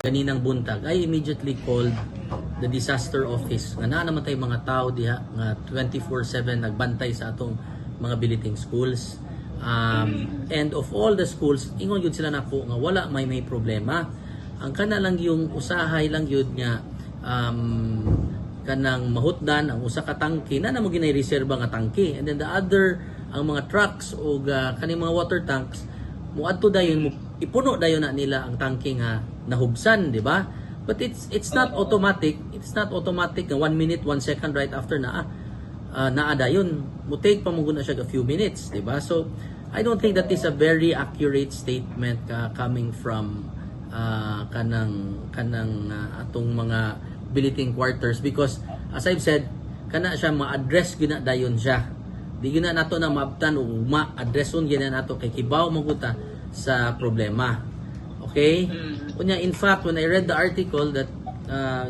Ganinang buntag, I immediately called the disaster office nga naa naman tay mga tao diha nga 24/7 nagbantay sa atong mga billeting schools. And of all the schools, ingon gyud sila nako nga wala may problema. Ang kana lang yung usahay lang gyud nga kanang mahutdan ang usa ka tangke na namo ginay reserba nga tangke, and then the other, ang mga trucks o kaning mga water tanks, muadto dayon, mo ipuno dayon na nila ang tangke nga nahubsan, di ba? But it's not automatic. It's not automatic nga 1 minute, 1 second right after na naa dayon. Mo take pa mo guna siya a few minutes, di ba? So I don't think that is a very accurate statement ka coming from kanang atong mga billeting quarters because, as I've said, kana siya ma-address gina dayon siya. Di gina nato na maabtan o ma-addresson gina nato kay kibaw mo ta sa problema, okay? Unya, in fact, when I read the article that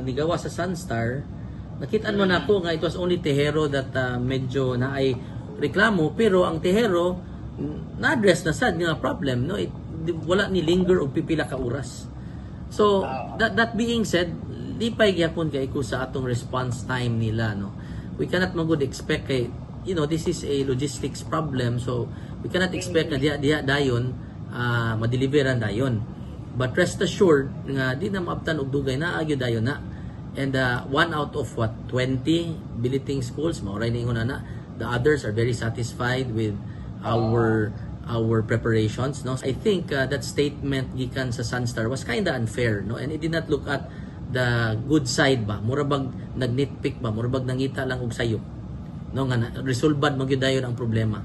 nigawa sa Sunstar, nakita mo nako nga it was only Tejero that medyo naay reklamo, pero ang Tejero na-address na sad nga problem, no? Wala ni linger og pipila ka oras. So that being said, lipay gyapon kay ko sa atong response time nila, no? We cannot magud expect kay this is a logistics problem, so we cannot expect na diha diha dayon madeliveran dayon. But rest assured nga di na maabtan og dugay, naa gyud dayon na. And one out of, what, 20 billeting schools mao ra ni ingon na. The others are very satisfied with our preparations, no? I think that statement gikan sa Sunstar was kinda unfair, no? And it did not look at the good side ba. Mura bag nag-nitpick ba, mura bag nangita lang og sayo, no, nga na, resolbad man gyud dayon ang problema.